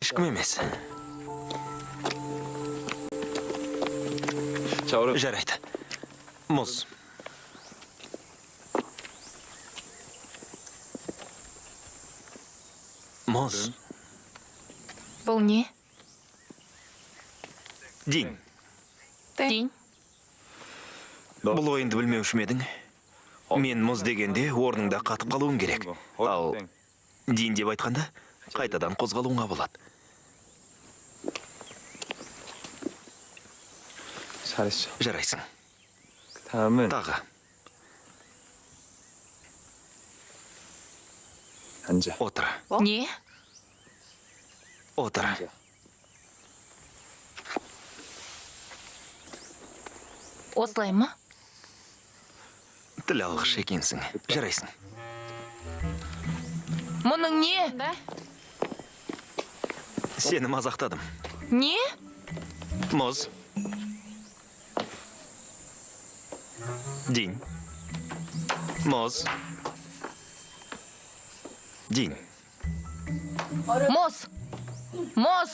Ешкім емес. Жарайды. Мұз. Мұз. Бұл не? Дин. Дин. Бұл ойынды білмеуші ме едің? Мен мұз дегенде орныңда қатып қалуың керек. Ал дин деп айтқанда қайтадан қозғалуыңа болады. Жарайсың. Тағы. Отыр. Не? Отыр. Осылай ма? Тіл алғыш екенсің. Жарайсың. Мұның не? Сені мазақтадым. Не? Мұз. Дин. Мұз. Дин. Мұз. Мұз.